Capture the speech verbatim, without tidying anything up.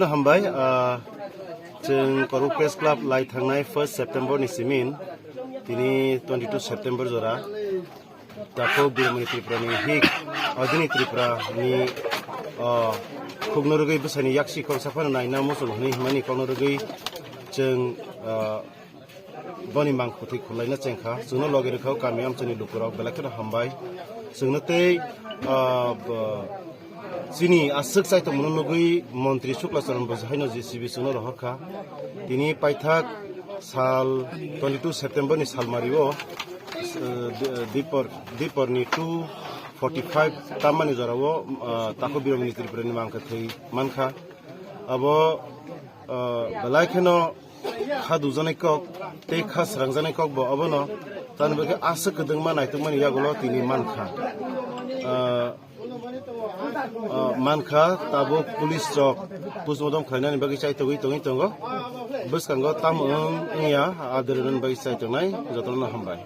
Hambai, ah, chwng Kormo Press Club lai thangnai first September ni simin, tini twenty two September jora, Takhuk Biromoni Tripura ni hik, Adini Tripura ni, ah, khukno rwgwi bwsani yaksi kok saphano naina muchung hwnwi himani kokno rwgwi chwng, ah, boni mangkukthwi khulaina chengkha. Chwngno logi rwkha o kami amchaini lukurok, belai kheno hambai. Chwngno tei, ah, bo, chini aswk chaitokmano nugwi Montri Shukla Charan Bajai haino J C B chwngno rohorkha. Tini paithak sal twenty two September ni salmario, ah, di-, dipor, diporni two forty five tammani jorao, ah, Takhuk Biromoni Tripura ni mangkukthwi mankha. Abo, ah, belai kheno kha dujaknai kok tei kha srangjaknai kok bo obono tamni bagwi aswk kwdwngma naitukmani yagulo tini mankha. Ah, ah, mankha, tabuk police rok postmortem khlainani bagwi chaitogwi tongwi tongo. Bwskango tamo wng wngya adwrwnani bagwi chaitongnai, jotono hambai.